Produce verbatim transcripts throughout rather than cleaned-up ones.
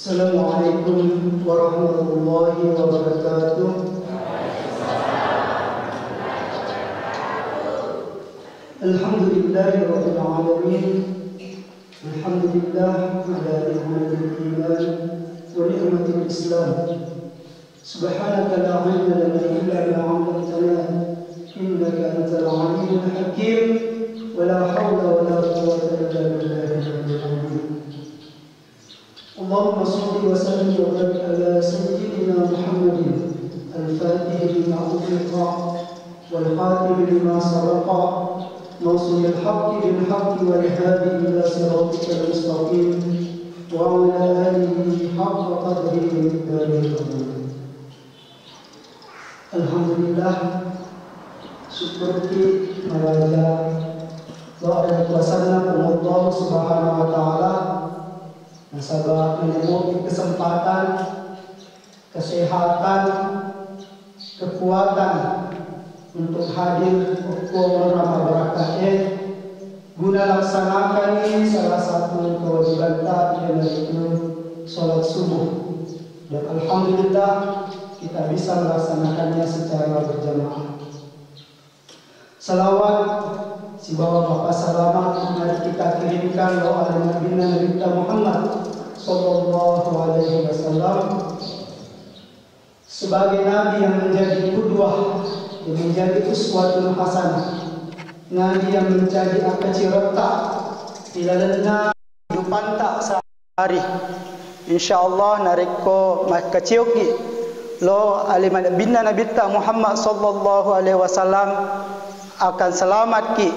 السلام عليكم ورحمة الله وبركاته. الحمد لله رب العالمين. الحمد لله على نعمة الإيمان ونعمة الإسلام. سبحانك لا علم لنا إلا ما علمتنا إنك أنت العليم الحكيم. ولا حول ولا قوة إلا بالله العلي العظيم. اللهم صل وسلم وبارك على سيدنا محمد الفاتح لما أغلق والخاتم لما سبق ناصر الحق بالحق والهادي إلى صراطك المستقيم وعلى آله حق قدره ومقداره العظيم. Alhamdulillah, syukurki maraja doa dan kuasanna Puang Allah Subhanahu wa Ta'ala, nasaba menemu kesempatan, kesehatan, kekuatan untuk hadir okko onrong mabbarakkae, guna laksanakanni salah satu kewajibanta, iyanaritu sholat subuh. Dan alhamdulillah, kita bisa melaksanakannya secara berjamaah. Salawat sibawa mappasalama mari kita kirimkan lao ri Nabitta Muhammad sallallahu alaihi wasallam sebagai Nabi yang menjadi qudwah, yang menjadi uswatun hasanah, Nabi yang menjadi akaciretta ilalenna kehidupanta sehari-hari. Insyaallah, narekko makkacioki lo ri Nabitta Muhammad sallallahu alaihi wasallam, akan selamatki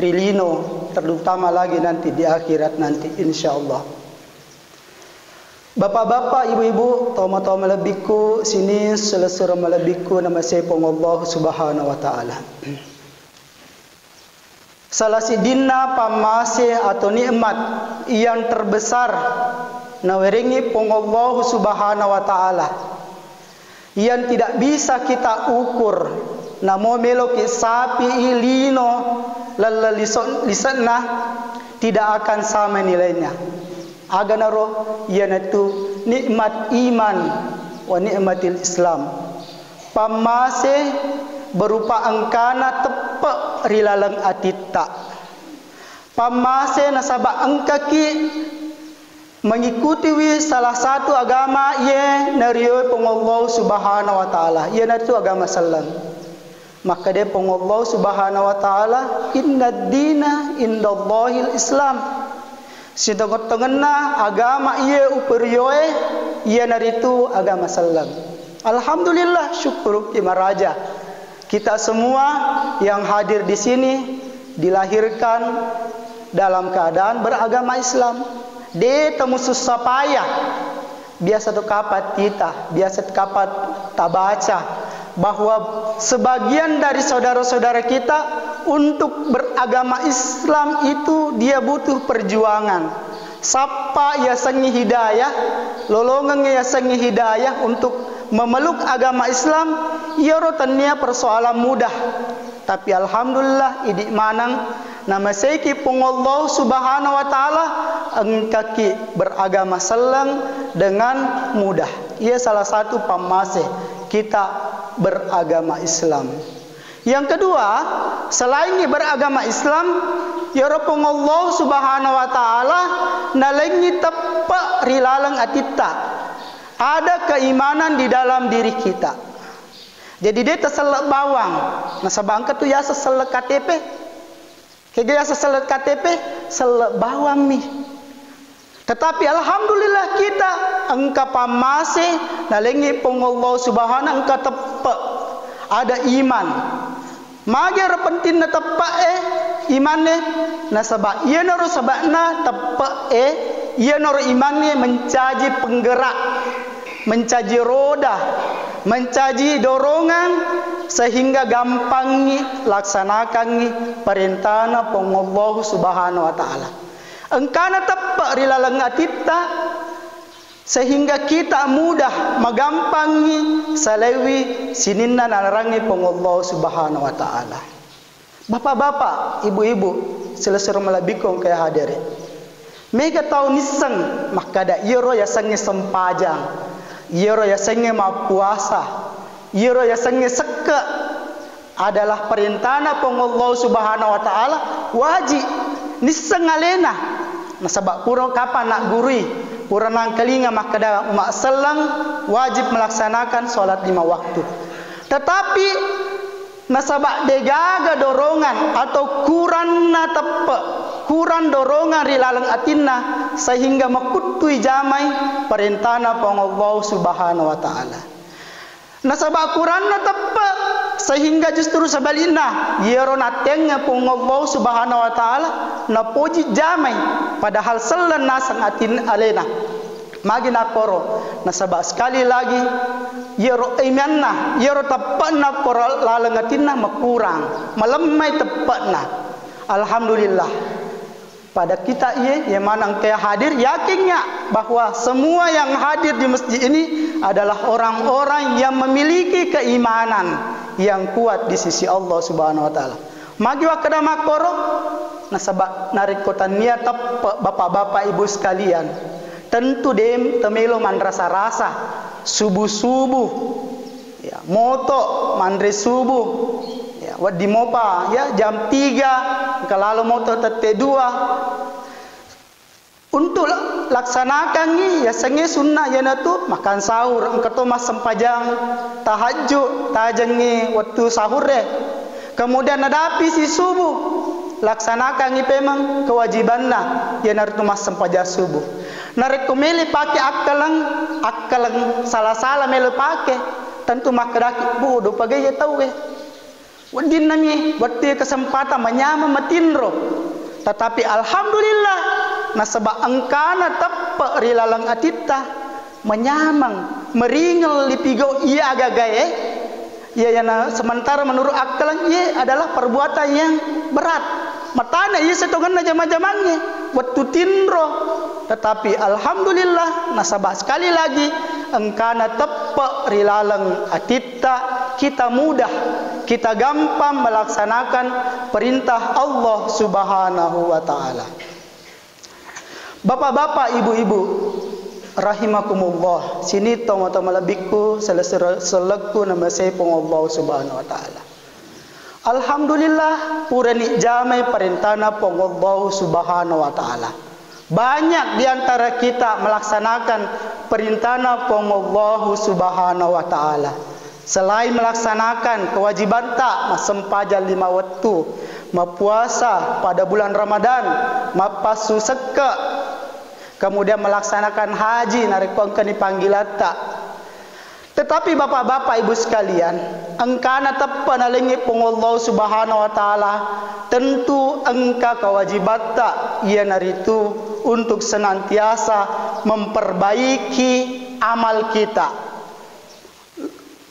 ri lino, terutama lagi nanti di akhirat nanti, insyaallah. Bapak-bapak, ibu-ibu, tomatoa malebbikku, sining silessureng malebbikku namasei Puang Allah Subhanahu wa Ta'ala. Salah siddinna pammase atau nikmat yang terbesar nawerengngi Puang Allah Subhanahu wa Ta'ala, yang tidak bisa kita ukur, namo meloki sapi lino lelle liso-, lise'na, tidak akan sama nilainya. Aganaro iyanatu nikmat iman wa nikmatil Islam. Pammase berupa engkana teppe ri laleng atitta. Pammase nasaba engkaki mengikutiwi salah satu agama iye nariyoe Puang Allah Subhanahu wa Ta'ala, iyanaritu agama selleng. Makkeda Puang Allah Subhanahu wa Ta'ala, "Innad dina indallahil Islam." Sitongeng-tongenna agama iye uperiyoe, iyanaritu agama selleng. Alhamdulillah, syukuruki maraja. Kita semua yang hadir di sini dilahirkan dalam keadaan beragama Islam. De' tau musussa payah. Biasa tu kapang tita, biasa tu kapang tabaca bahwa sebagian dari saudara-saudara kita untuk beragama Islam itu dia butuh perjuangan. Sappa yasengnge hidayah, lolongeng yasengnge hidayah untuk memeluk agama Islam, iyaro tennia persoalan mudah. Tapi alhamdulillah, idi maneng namaseiki Puang Allah Subhanahu wa Ta'ala, engkaki beragama selleng dengan mudah. Iya salah satu pammase kita beragama Islam. Yang kedua, selainni beragama Islam, iyaro Puang Allah Subhanahu wa Ta'ala nalengngi teppe ri laleng atitta. Ada keimanan di dalam diri kita. Jadi, de' taselle bawang. Nasaba engka tu yaseng selle K T P. Kega yaseng selle K T P? Selle bawammi. Tetapi alhamdulillah kita engka pammase nalengngi Puang Allah Subhanahu, engka teppe. Ada iman. Magi ero pentinna teppe'e imanne? Nasaba iyanaro saba'na teppe'e, iyanaro imangnge mencaji penggerak, mencaji roda, mencaji dorongan, sehingga gampangngi laksanakangngi parentana Puang Allah Subhanahu wa Ta'ala. Engkana teppe ri laleng atitta, sehingga kita mudah magampangngi salaiwi sininna nalarangngi Puang Allah Subhanahu wa Ta'ala. Bapak-bapak, ibu-ibu, silessureng malebbiku engkae hadere. Mega tau nisseng makkada iyaro yasengnge sempajang, iyaro yasengnge mappuasa, iyaro yasengnge sekke adalah perintana Puang Allah Subhanahu wa Ta'ala, wajib nisseng alena. Nasaba pura kapang naggurui, pura nangkalinga makkada umma selleng, wajib melaksanakan sholat lima waktu. Tetapi nasaba degaga dorongan atau kuranna teppe, kurang dorongan ri laleng atinna, sehingga makuttui jamai perintana Puang Allah Subhanahu wa Ta'ala. Nasaba kuranna teppe, sehingga justru sebalikna, iyaro nattengnge Puang Allah Subhanahu wa Ta'ala, napoji jamai, padahal selleng naseng atin alena. Magi nakkoro, nasaba sekali lagi, iyaro imanna, iyaro teppe'na koro laleng atinna makurang, malemmai teppe'na. Alhamdulillah. Pada kita iye, ye maneng ke hadir, yakinnya bahwa semua yang hadir di masjid ini adalah orang-orang yang memiliki keimanan yang kuat di sisi Allah Subhanahu wa Ta'ala. Magi wakkeda makkoro, nasaba narekko tania teppe, bapak-bapak, ibu sekalian, tentu de temelo manrasa-rasa subuh-subuh, ya, moto manre subuh, ya, wedding mopa, ya, jam tiga, engka lalo moto tette dua. Untuk la-, laksanakangngi yasengnge sunnah, iyanatu makan sahur, engka to massempajang tahajud, tajengngi wettu sahurre. Kemudian nadapi si subuh, laksanakangngi pemeng kewajibanna, iyanaritu massempajang subuh. Narekko mele pake akkaleng, akkaleng sala-sala melo pake, tentu makkedaki, "Bodo pagai tauwe." Weddinna mi wettu kesempatan manyameng matinro. Tetapi alhamdulillah, nasaba engkana teppe ri laleng atitta, manyameng, meringel lipigau iya agagae, iya yana sementara menurut akkaleng iye adalah perbuatan yang berat. Matana iya setongenna jama-jamangnge, wettu tinro. Tetapi alhamdulillah, nasaba sekali lagi engkana teppe ri laleng atitta, kita mudah, kita gampang melaksanakan perintah Allah Subhanahu wa Ta'ala. Bapak-bapak, ibu-ibu, rahimakumullah, sini tomatoa malebbikku, sele-, selekku namasei Puang Allah Subhanahu wa Ta'ala. Alhamdulillah, purani jamai perintana Puang Allah Subhanahu wa Ta'ala. Banyak di antara kita melaksanakan perintana Puang Allah Subhanahu wa Ta'ala. Selain melaksanakan kewajibatta, massempajang lima wettu, mappuasa pada bulan Ramadan, mappassu sekke, kemudian melaksanakan haji narekko engkani panggilatta. Tetapi bapak-bapak, ibu sekalian, engkana teppe nalengngi Puang Allah Subhanahu wa Ta'ala, tentu engka kewajibatta, iyanaritu untuk senantiasa memperbaiki amal kita.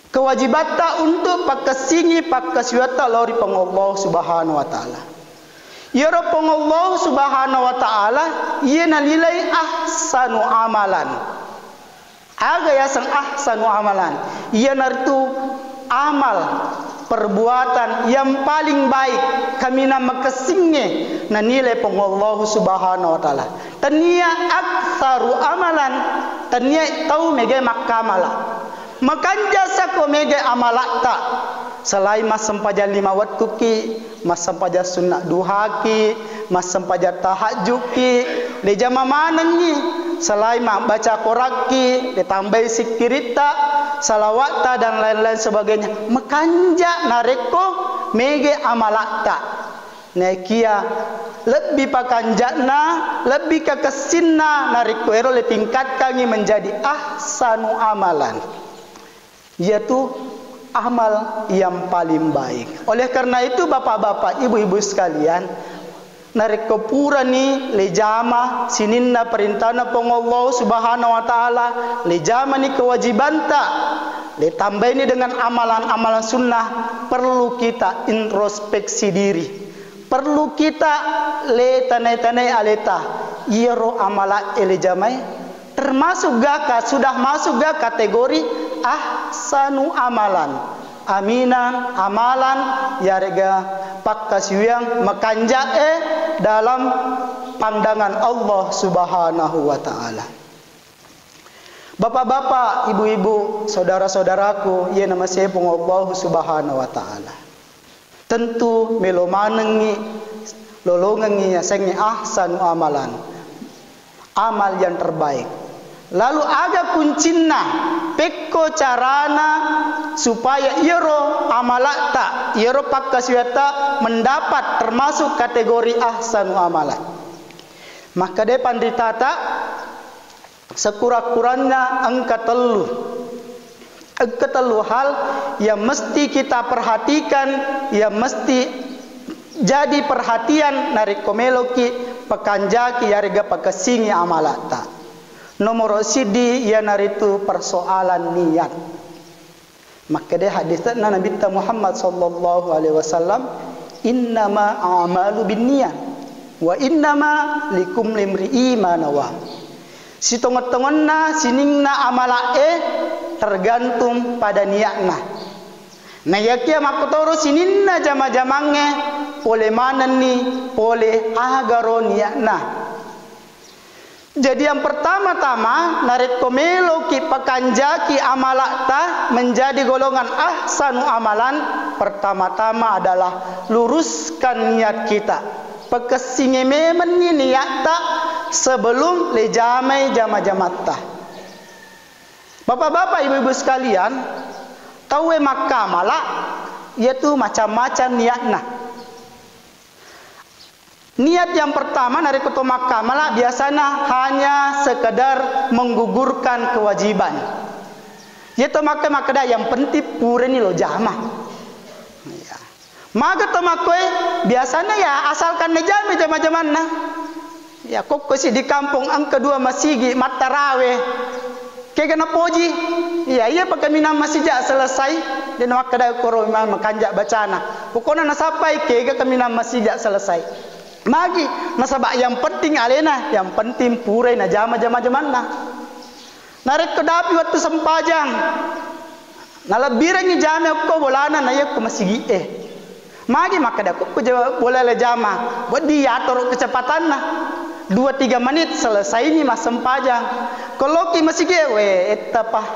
Kewajibatta untuk pakkessingi pakkasiwiatta lao ri Puang Allah Subhanahu wa Ta'ala. Iyaro Puang Allah Subhanahu wa Ta'ala, iya nanilai ahsanu amalan. Aga yaseng ahsanu amalan? Iyanaritu amal, perbuatan yang paling baik, kaminang makessingnge nanilai Puang Allah Subhanahu wa Ta'ala. Tania aktsaru amalan, tania tau mega makkamala. Makanja sako mega amalatta. Selain massempajang lima wettuki, massempajang sunna duhaki, massempajang tahajjukki, le jama manengngi. Selain mabbaca korakki, le tambai sikkiritta, salawatta, dan lain-lain sebagainya. Makanja narekko mega amalatta. Naekia lebbi pakanja'na, lebbi kakessinna, narekko ero le tingkatkangngi menjadi ahsanu amalan, iyatu amal yang paling baik. Oleh karena itu, bapak-bapak, ibu-ibu sekalian, narekko purani le jama sininna perintana Puang Allah Subhanahu wa Ta'ala, le jamani kewajibanta, le tambaini dengan amalan-amalan sunnah, perlu kita introspeksi diri. Perlu kita le tanai-tanai aleta, iyaro amala ele jamae termasuk gaka, sudah masuk ga kategori ahsanu amalan, aminan amalan, yarega pakkasiwiang makanja'e dalam pandangan Allah Subhanahu wa Ta'ala. Bapak-bapak, ibu-ibu, saudara-saudaraku, iya namasepung Allah Subhanahu wa Ta'ala. Tentu melo manengngi lolongengngi yasengnge ahsanu amalan, amal yang terbaik. Lalu aga kuncinna, pekko carana supaya iyaro amala'ta, iyaro pakkasiwiatta mendapat termasuk kategori ahsanu amalan? Makkeda panritata, sekurang-kurangnya engka tellu. Engka tellu hal yang mesti kita perhatikan, yang mesti jadi perhatian narekko meloki pakanjaki yarega pakessingi amala'ta. Nomoro siddi iyanaritu persoalan niat. Makkeda hadisna Nabitta Muhammad sallallahu alaihi wasallam, "Innama a'malu binniyat, wa innama likulli imri'i ma nawa." Sitongeng-tongenna sininna amala'e tergantung pada niatna. Naiyakia makkotoro sininna jama-jamangnge pole manenni pole agaro niatna. Jadi, yang pertama-tama, narekko meloki pakanjaki amala'ta menjadi golongan ahsanu amalan, pertama-tama adalah luruskan niat kita. Pakessingi memenni niatta sebelum lejamai jama-jamatta. Bapak-bapak, ibu-ibu sekalian, tauwe makkamala iyatu macam-macam niatna. Niat yang pertama, narekko to makkamala, biasana hanya sekedar menggugurkan kewajiban. Iya to makka-, makkeda yang penting purani lo jama. Iya. Maga to makkoe, biasana ya asalkan najama jama-jamanna. Ya, kokko si di kampung engka dua masigi mattarawe. Kega napoji? Iya, iya pakaminang masija selesai. De' na makkeda koro ma-, makanja bacana. Pokokna nasappai kega kaminang masija selesai. Magi? Nasaba yang penting alena, yang penting purai najama jama-jamanna. Narekko dapi wettu sempajang, nalebbirengngi jama okko bolana na iya ko masigi'e. Magi makkeda ko, ko ja-, bola le jama, wedding yatoro kecepatanna. Dua tiga menit selesaini massempajang. Ko loki masigi'e, we, ettapa.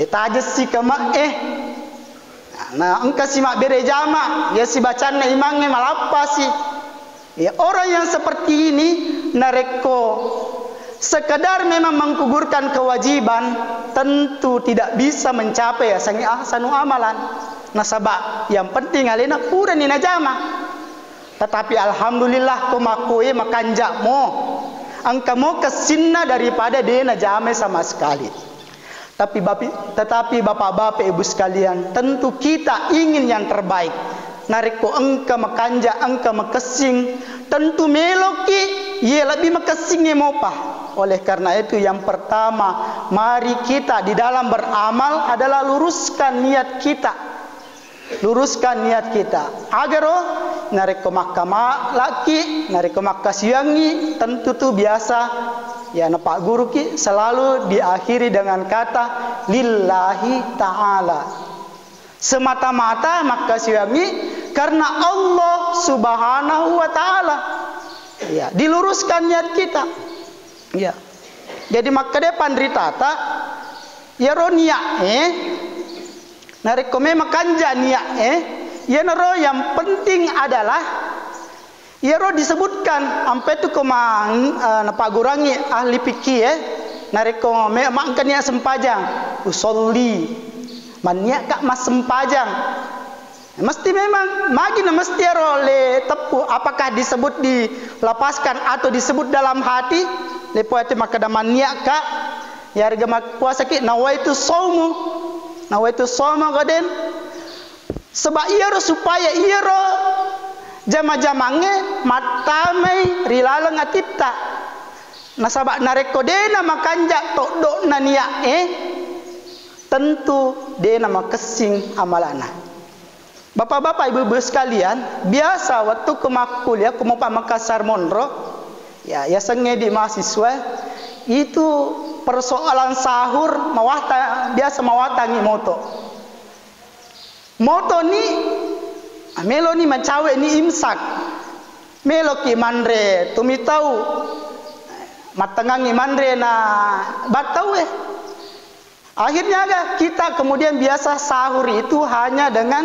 Le tajessi kame'e. Na engka si mabbere jama, iya si bacanna imangnge malappasi. Ya, orang yang seperti ini, narekko sekedar memang menggugurkan kewajiban, tentu tidak bisa mencapai yasengnge ahsanu amalan. Nasaba yang penting alena purani najama. Tetapi alhamdulillah, ko makkoe makanja'mo. Engkamo kessinna daripada de' najamai sama sekali. Tapi bapi-, tetapi bapak-bapak, ibu sekalian, tentu kita ingin yang terbaik. Narekko engka makanja, engka makessing, tentu meloki ye lebbi makessingnge mopa. Oleh karena itu, yang pertama, mari kita di dalam beramal adalah luruskan niat kita. Luruskan niat kita. Agaro, narekko makkamalaki, narekko makkasiwiangngi, tentu tu biasa, ya, napagguruki selalu diakhiri dengan kata lillahi ta'ala. Semata-mata makkasiwiangngi karena Allah Subhanahu wa Ta'ala. Ya, diluruskan niat kita. Ya. Jadi makkeda panritata, iyaro niat e, narekko memang kanja niat e, iyanaro yang penting adalah iyaro disebutkan, ampe tu ko mang-, eh, napaggurangi ahli fikih e, narekko me-, ma-, engka niat sempajang, usolli, manniakka massempajang. Mesti memang, magi na mesti aro le teppu, apakah disebut dilafazkan atau disebut dalam hati? Le poate makkeda manniakka, yarega makkuasaki, nawaitu saumu. Nawaitu saumu gaden. Sebab iyaro supaya iyaro jama-jamangnge mattamai ri laleng atitta. Nasaba narekko de'na makanja toddo'na niat e, tentu de'na makessing amalana. Bapak-bapak, ibu-ibu sekalian, biasa wettukku makkuliah, ku mopa Makassar monro, ya, yasengnge di mahasiswa, itu persoalan sahur mawata-, biasa mawatangi moto. Motoni, meloni macawe ni imsak. Meloki manre tumitau, mattengangi manre na battau, eh. Akhirnya aga, kita kemudian biasa sahur itu hanya dengan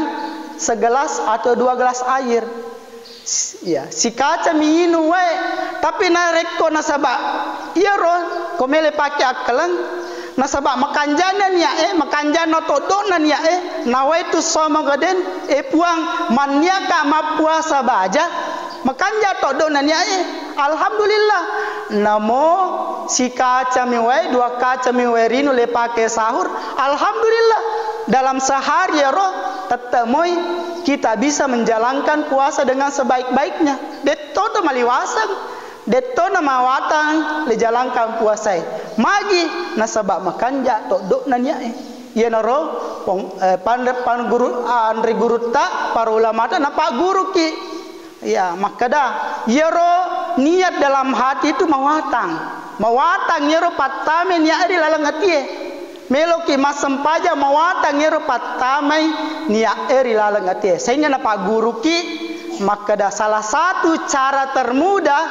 segelas atau dua gelas air. S-, ya, sikaca minum wae. Tapi narekko nasaba iyaro ko mele pake akkaleng, nasaba makanjana niat e, makanjana toddo'na niat e, nawaitu soma gaden, e Puang, manniaka mappuasa baja, makanja toddo'na niat e. Alhamdulillah. Namo sikacami wae, dua kacami wae rinu le pake sahur. Alhamdulillah. Dalam sehari ero, tette moi kita bisa menjalankan puasa dengan sebaik-baiknya. Detto to maliwaseng, detto na mawatang le jalankan puasae. Magi nasaba makanja toddo'na niat e. Iyanaro pong-, eh, panre-, panguru-, anre gurutta, para ulamata napagguruki. Iya, makkeda, iyaro niat dalam hati itu mawatang. Mawatang iyaro pattame niat ri laleng atie. Meloki massempajang, mawatang iyaro pattamai niat e ri laleng atie. Sehingga napagguruki makkeda, salah satu cara termudah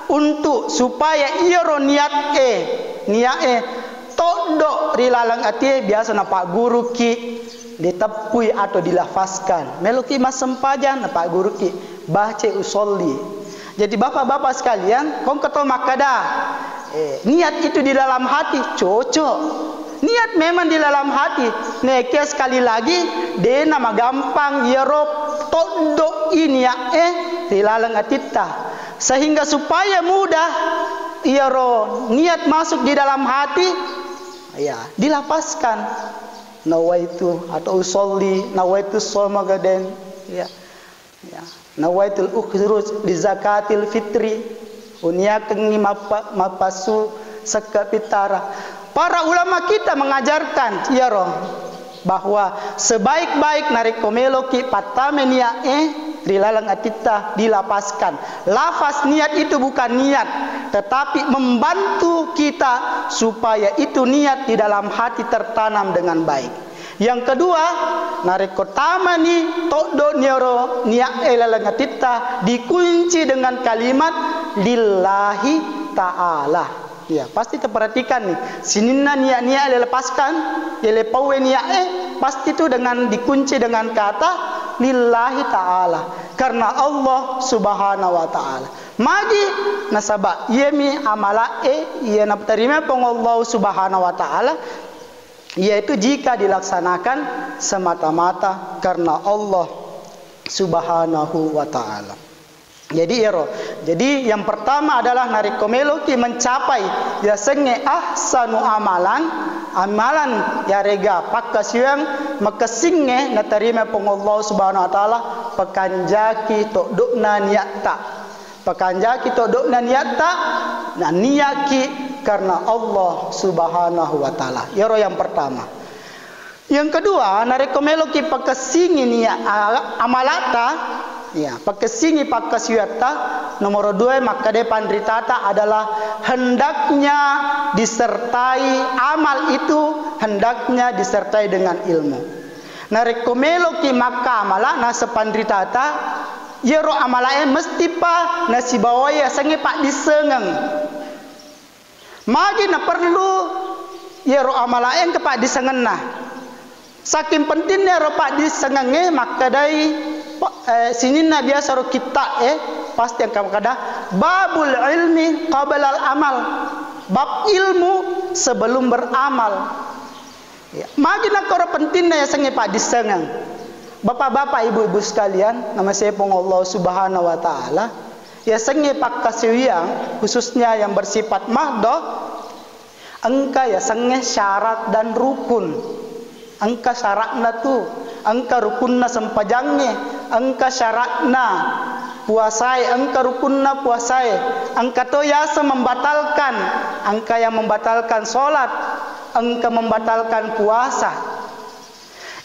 untuk supaya iyaro niat e, niat e toddo ri laleng atie, biasa napagguruki diteppui atau dilafazkan. Meloki massempajang, napagguruki baca usolli. Jadi, bapak-bapak sekalian, kongko to makkeda, eh, niat itu di dalam hati, cocok. Niat memang di dalam hati. Nekia sekali lagi, dena magampang iyaro toddo i niat e ri laleng atitta. Sehingga supaya mudah iyaro niat masuk di dalam hati, ya, dilafazkan. Nawaitu atau usolli, nawaitu soma gaden, ya. Ya. Nawaitul ukhruj li zakatil fitri, uniakengngi mappa-, mappassu sekke pittara. Para ulama kita mengajarkan, iyaro, bahwa sebaik-baik narekko meloki pattame niat e ri laleng atitta, dilafazkan. Lafaz niat itu bukan niat, tetapi membantu kita supaya itu niat di dalam hati tertanam dengan baik. Yang kedua, narekko tamani toddo niaro niat e laleng atitta, dikunci dengan kalimat lillahi ta'ala. Ya, pasti terperhatikan nih. Sininna niat-niat le lepaskan, ya le pauwe niat e, pasti itu dengan dikunci dengan kata lillahi ta'ala. Karena Allah Subhanahu wa Ta'ala. Magi nasaba iyami amala e, iya naterima Puang Allah Subhanahu wa Ta'ala, yaitu jika dilaksanakan semata-mata karena Allah Subhanahu wa Ta'ala. Jadi, iyaro. Jadi, yang pertama adalah narekko meloki mencapai yasengnge ahsanu amalan, amalan yarega pakkasiwiang makessingnge naterima Puang Allah Subhanahu wa Ta'ala, pakanjaki toddo'na niatta. Pakanjaki toddo'na niatta, na niaki karena Allah Subhanahu wa Ta'ala. Iyaro yang pertama. Yang kedua, narekko meloki pakessingi nia-, a-, amalatta, ya, pakessingi pakkasiwiatta, nomor dua, makkeda panritata adalah hendaknya disertai amal itu, hendaknya disertai dengan ilmu. Narekko meloki makkamala, naseng panritata, iyaro amala e mestipa nasibawai yasengnge paddissengeng. Magi naperlu iyaro amala e engka paddissengenna? Saking pentinna iyaro paddissengengnge, makkedai, eh, sininna biasa ro kitta e, pasti engka makkeda, babul ilmi qablal amal. Bab ilmu sebelum beramal. Ya, magi nakkoro pentinna yasengnge paddissengeng. Bapak-bapak, ibu-ibu sekalian, namasei Puang Allah Subhanahu wa Ta'ala, yasengnge pakkasiwiang, khususnya yang bersifat mahdoh, engka yasengnge syarat dan rukun. Engka syaratna tu, engka rukunna sempajangnge, engka syaratna puasae, engka rukunna puasae, engka to yaseng membatalkan, engka yang membatalkan sholat, engka membatalkan puasa.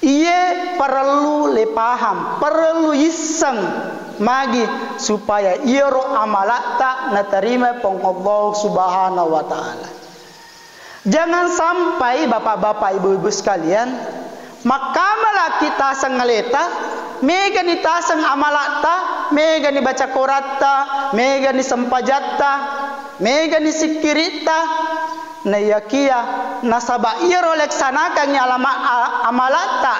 Iye parellu le paham, parellu yisseng magi supaya iyaro amalatta natarima Puang Allah Subhanahu wa Ta'ala. Jangan sampai, bapak-bapak, ibu-ibu sekalian, makkamala kita seng aleta, megani taseng amalatta, Megani baca koratta, megani sempajatta, megani sikkiritta. Naiyakiya nasaba iyaro laksanakangngi alama-, a-, amalatta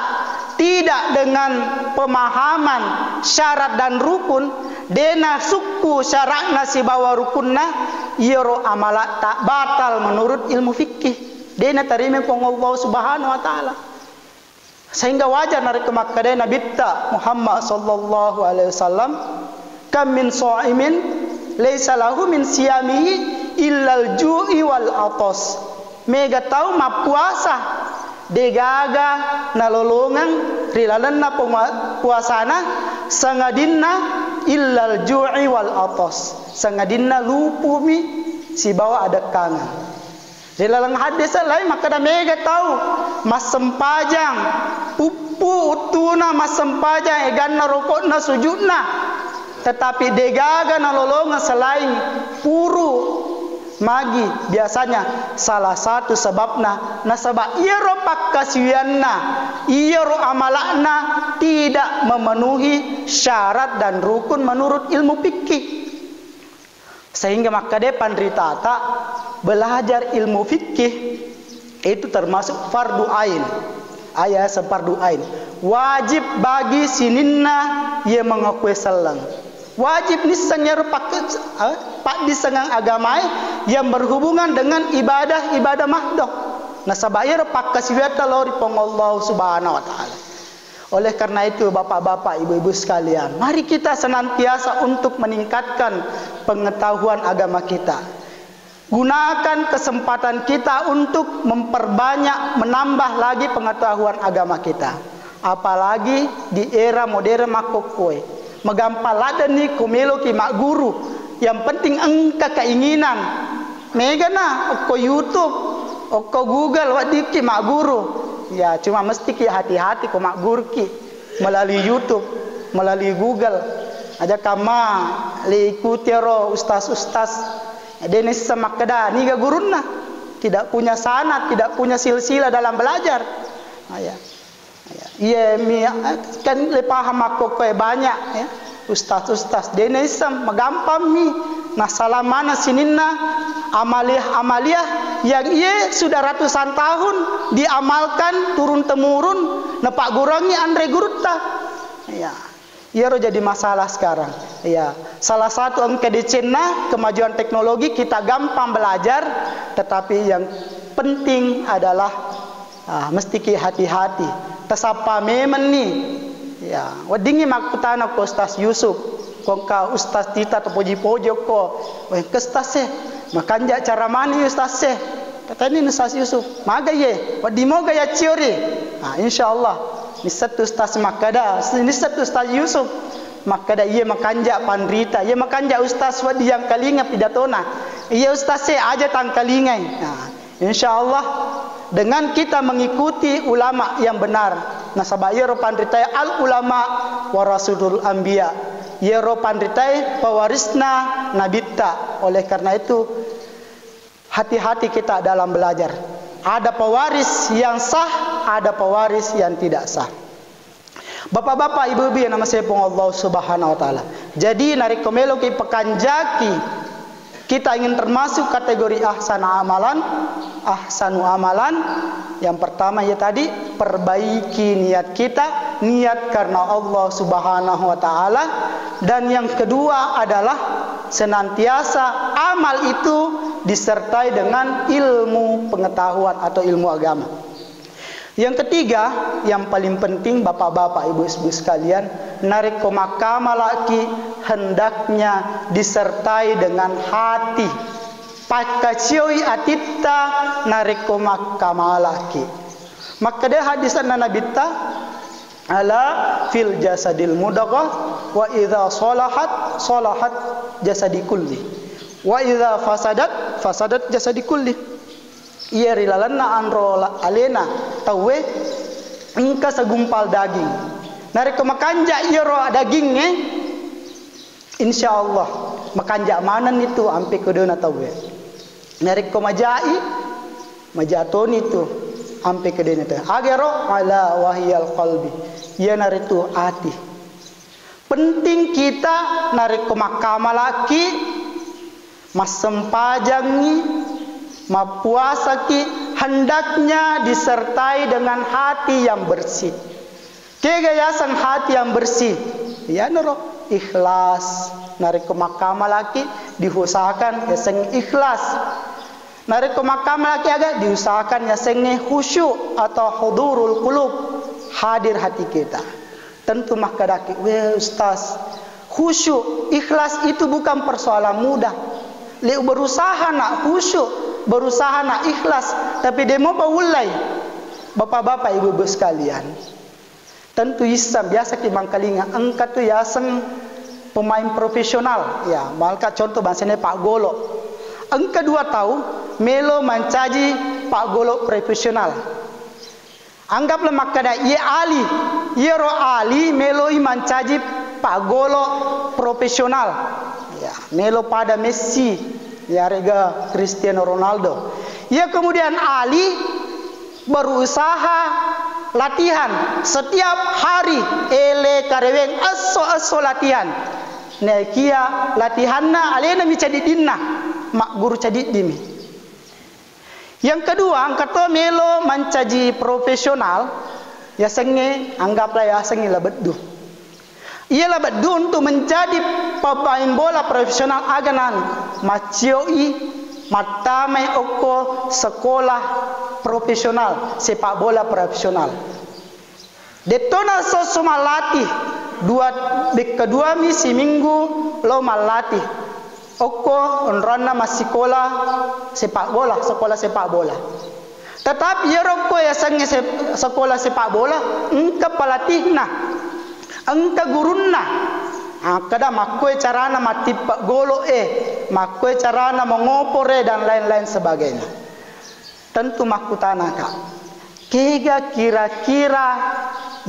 tidak dengan pemahaman syarat dan rukun, dena sukku syaratna sibawa rukunna, iyaro amalatta batal menurut ilmu fikih. Dena tarima Puang Allah Subhanahu wa Ta'ala. Sehingga wajar narekko makkeda Nabitta Muhammad sallallahu alaihi wasallam, "Kam min shaimin laisa lahu min siyamihi illal ju'i wal atas." Mega tau mappuasa, degaga nalolongeng ri lalenna pemua-, puasana, sangadinna illal ju'i wal atas, sangadinna lupumi sibawa adekkangeng. Ri laleng hadis lain makkeda mega tau massempajang, puppu uttuna massempajang, eganna roko'na, sujudna, tetapi degaga nalolongeng selain puru magi. Biasanya salah satu sebabna nasaba iyaro pakkasiwianna, iyaro amala'na tidak memenuhi syarat dan rukun menurut ilmu fikih. Sehingga makkeda panritata, belajar ilmu fikih itu termasuk fardu ain. Aya fardu ain. Wajib bagi sininna ye mangakue selleng. Wajib nisseng yero pak-, eh, paddissengang agamae yang berhubungan dengan ibadah-ibadah mahdoh. Nasaba yero pakkasiwiatta lao ri Puang Allah Subhanahu wa Ta'ala. Oleh karena itu, Bapak-bapak, Ibu-ibu sekalian, mari kita senantiasa untuk meningkatkan pengetahuan agama kita. Gunakan kesempatan kita untuk memperbanyak, menambah lagi pengetahuan agama kita. Apalagi di era modern makkokkoe. Magampang laddenni ko meloki magguru. Yang penting engka keinginan. Megana okko YouTube, okko Google, weddikki magguru. Ya, cuma mestiki hati-hati ko magguruki melalui YouTube, melalui Google. Aja kamma liikuti ero ustaz-ustaz. De nisseng makkeda niga gurunna. Tidak punya sanad, tidak punya silsilah dalam belajar. Ah, ya. Ya, iya mi, kan le paham makkokkoe banyak, ya. Ustaz-ustaz, de naisseng, magampang mi. Nasala maneng sininna amaliah-amaliah yang iye sudah ratusan tahun diamalkan turun temurun, napagguruangngi anre gurutta. Ya. Iyaro jadi masalah sekarang. Ya, salah satu engka decenna kemajuan teknologi, kita gampang belajar, tetapi yang penting adalah, ah, mestiki hati-hati. Tasappa memeng ni. Ya, weddingngi makkutana ko Ustaz Yusuf, ko engka ustaz tita to poji-poji ko, "Weh, ke ustaz e, makanja cara mani ustaz e." Katani Ustaz Yusuf, "Maga ye? Wedding moga yacciori?" Ah, insyaallah. Nissettu Ustaz makkeda, nissettu Ustaz Yusuf makkeda, "Iye makanja panrita, iye makanja ustaz wedding yangkalinga pidatona. Iye ustaz e aja tangkalingai." Nah, insyaallah dengan kita mengikuti ulama yang benar. Nasaba iyaro panritae al ulama warasatul anbiya. Iyaro panritae pewarisna nabitta. Oleh karena itu, hati-hati kita dalam belajar. Ada pewaris yang sah, ada pewaris yang tidak sah. Bapak-bapak, ibu-ibu yang nama sepong Allah Subhanahu wa Ta'ala. Jadi, narekko meloki pakanjaki, kita ingin termasuk kategori ahsana amalan, ahsanu amalan. Yang pertama ya tadi, perbaiki niat kita, niat karena Allah Subhanahu wa Ta'ala. Dan yang kedua adalah senantiasa amal itu disertai dengan ilmu pengetahuan atau ilmu agama. Yang ketiga, yang paling penting, bapak-bapak, ibu-ibu sekalian, narekko makkamalaki, hendaknya disertai dengan hati. Pakkacioi atitta narekko makkamalaki. Makkeda hadisanna Nabitta, "Ala fil jasadil mudghah, wa idza salahat, salahat jasadi kulli. Wa idza fasadat, fasadat jasadi kulli." Iya ri lalenna anro la-, alena tauwe engka segumpal daging. Narekko makanja iyaro dagingnge, insya Allah makanja manenni tu ampe kedona tauwe. Narekko majai, maja toni tu ampe kedona tauwe. Agaro ala wahiyal qalbi. Iyanaritu ati. Penting kita narekko makkamalaki, massempajangngi, mappuasaki, hendaknya disertai dengan hati yang bersih. Kega yaseng hati yang bersih? Iyanaro ikhlas. Narekko makkamalaki, diusahakan yaseng ikhlas. Narekko makkamalaki aga, diusahakan yasengnge khusyuk atau hudurul qulub, hadir hati kita. Tentu makkedaki, "Weh, Ustaz, khusyuk, ikhlas itu bukan persoalan mudah. Leo berusaha nak khusyuk, berusaha nak ikhlas, tapi demo baullai." Bapak-bapak, ibu-ibu sekalian, tentu isseng biasa ki mangkalinga, engka tu yaseng pemain profesional. Ya, malka contoh bangsana Pak Golo. Engka dua tau melo mancaji Pak Golo profesional. Anggaplah makkeda, iye Ali, iyaro Ali meloi mancaji Pak Golo profesional. Ya, melo pada Messi, yarega Cristiano Ronaldo. Iya kemudian Ali berusaha latihan setiap hari, ele kareweng, esso-esso latihan. Naekia latihanna alena mi cadiddinna, magguru cadiddimi. Yang kedua, engka to melo mancaji profesional, yasengnge anggaplah yasengnge La Beddu. Iya La Beddu untuk menjadi pemain bola profesional aga nani, maccioi mattamai okko sekolah profesional sepak bola profesional. Dettona esso-esso mallatih, dua, bekka duami siminggu lao mallatih. Okko onroanna massikola sepak bola, sekolah sepak bola. Tetapi iyaro okko yasengnge se-, sekolah sepak bola, engka pelatihna, engka gurunna. Akkeda makkoe carana mattippe golo e, makkoe carana mengopore dan lain-lain sebagainya. Tentu makkutanaka, kega kira-kira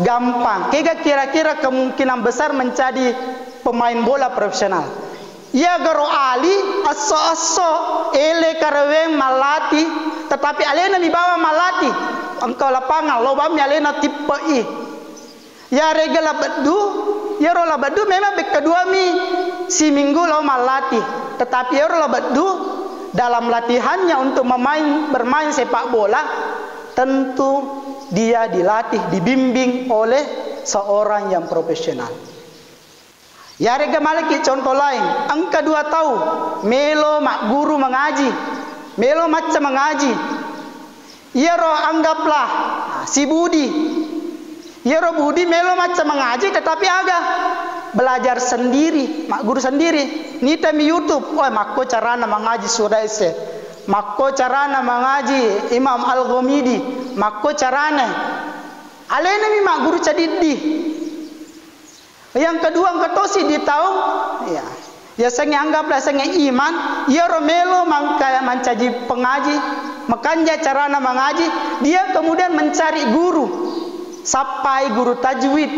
gampang, kega kira-kira kemungkinan besar menjadi pemain bola profesional? Iya garo Ali, esso-esso, ele kareweng mallatih, tetapi alena mi bawang mallatih, engka lapangan, lao bawammi alena tippei. Yarega La Beddu, iyaro La Beddu memang bekka duami siminggu lao mallatih. Tetapi iyaro La Beddu dalam latihannya untuk memain, bermain sepak bola, tentu dia dilatih, dibimbing oleh seorang yang profesional. Yarega maleki contoh lain, engka dua tau melo magguru mengaji, melo macca mengaji. Iyaro anggaplah, ah, si Budi. Iyaro Budi melo macca mengaji, tetapi aga? Belajar sendiri, magguru sendiri. Nitami YouTube, "Wah, makko carana mengaji Surah Ese. Makko carana mengaji Imam Al-Ghomidi. Makko carana." Alenami magguru cadiddi. Yang kedua, engka tosi di tau, ya, yasengnge anggaplah yasengnge Iman, iyaro melo mangka-, mancaji pengaji, makanja carana mengaji, dia kemudian mencari guru, sappai guru tajwid,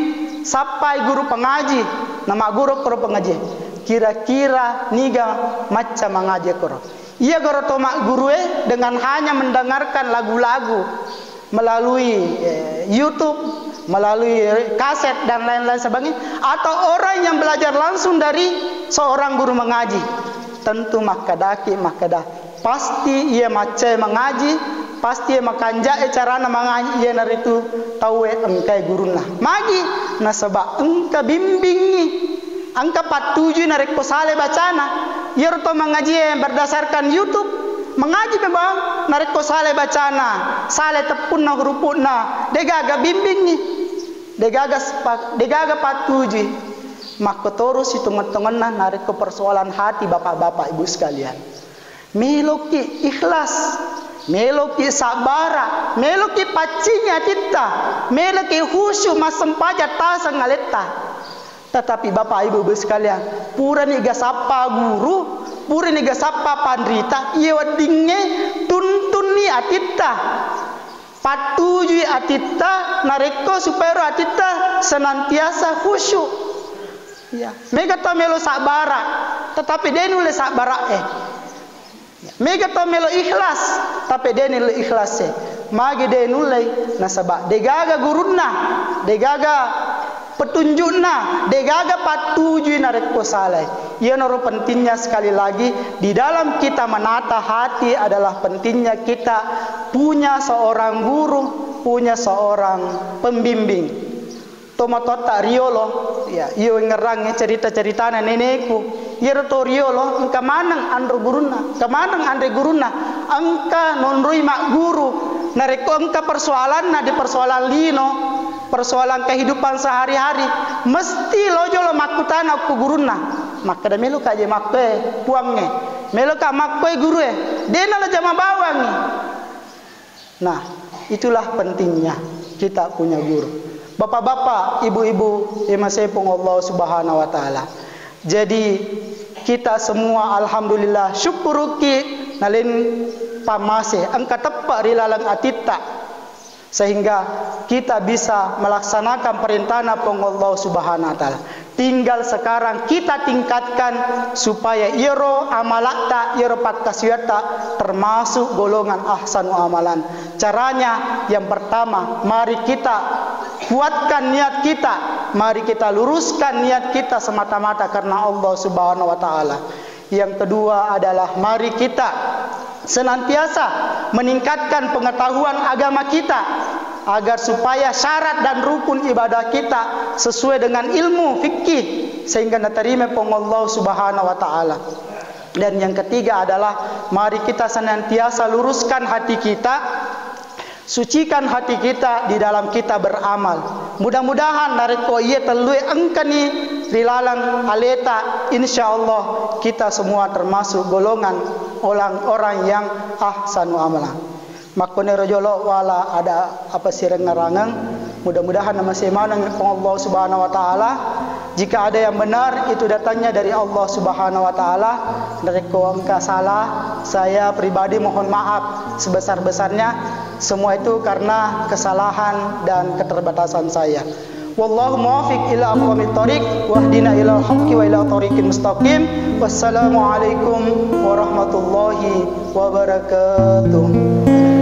sappai guru pengaji, na magguru koro pengaji. Kira-kira niga macca mengaji koro? Iya goro to maggurue dengan hanya mendengarkan lagu-lagu melalui, eh, YouTube, melalui kaset dan lain-lain sebagainya, atau orang yang belajar langsung dari seorang guru mengaji, tentu makkedaki makkeda, pasti ia maccae mengaji, pasti ia makanjae carana mengaji, iyanaritu tauwe engkae gurunna. Magi? Nasaba engka bimbingngi. Engka pattujui narekko sale bacana. Iyaro to mangajie berdasarkan YouTube, mangaji memang narekko sale bacana, sale teppunna hurupu'na, degaga bimbingngi, degaga sepa-, degaga pattujui. Makkotoro sitongeng-tongenna narekko persoalan hati, Bapak-bapak, Ibu sekalian. Meloki ikhlas, meloki sabbara, meloki paccingi atitta, meloki khusyuk massempajang taseng aletta. Tetapi Bapak Ibu, Ibu sekalian, purani gasappa guru, purani gasappa panrita, iya weddingnge tuntunni atitta. Pattujui atitta narekko supaya ro atitta senantiasa khusyuk. Iya. Mega to melo sabbara, tetapi de nulle sabbara e. Mega to melo ikhlas, tapi de nulle ikhlas e. Magi de nulle? Nasaba degaga gurunna, degaga petunjukna, degaga pattujui narekko salai. Iyanaro pentingnya, sekali lagi, di dalam kita menata hati adalah pentingnya kita punya seorang guru, punya seorang pembimbing. Tomatoatta riolo, ya, iyo wengngerangnge cerita-ceritana neneku. Iyaro to riolo engka maneng anro gurunna, engka maneng anre gurunna, engka nonroi magguru. Narekko engka persoalanna di persoalan lino, persoalan kehidupan sehari-hari, mesti lo jolo makkutana ku gurunna. Makkeda, "Meloka je makkoe, Puangnge? Meloka makkoe, Gurue?" De'na lo jama bawangngi. Nah, itulah pentingnya kita punya guru. Bapak-bapak, ibu-ibu, e masepung Allah Subhanahu wa Ta'ala. Jadi, kita semua, alhamdulillah, syukuruki nalen pammase, engka teppe ri laleng atitta, sehingga kita bisa melaksanakan perintahna Puang Allah Subhanahu wa Ta'ala. Tinggal sekarang kita tingkatkan supaya iyaro amalatta, iyaro pakkasiwiatta termasuk golongan ahsanu amalan. Caranya yang pertama, mari kita kuatkan niat kita, mari kita luruskan niat kita semata-mata karena Allah Subhanahu wa Ta'ala. Yang kedua adalah mari kita senantiasa meningkatkan pengetahuan agama kita agar supaya syarat dan rukun ibadah kita sesuai dengan ilmu fikih sehingga natarima Puang Allah Subhanahu wa Ta'ala. Dan yang ketiga adalah mari kita senantiasa luruskan hati kita, sucikan hati kita di dalam kita beramal. Mudah-mudahan narekko iye tellue engkani ri laleng aleta, insya Allah kita semua termasuk golongan orang-orang yang ahsanu amalan. Makkonero jolo wala ada apa sirengngerangeng. Mudah-mudahan namase maneng Puang Allah Subhanahu wa Ta'ala. Jika ada yang benar, itu datangnya dari Allah Subhanahu wa Ta'ala. Narekko engka salah, saya pribadi mohon maaf sebesar-besarnya. Semua itu karena kesalahan dan keterbatasan saya. Wallahu muwaffiq ila aqwamit thariq, wahdina ilal haqqi wa ila thariqin mustaqim. Wassalamualaikum warahmatullahi wabarakatuh.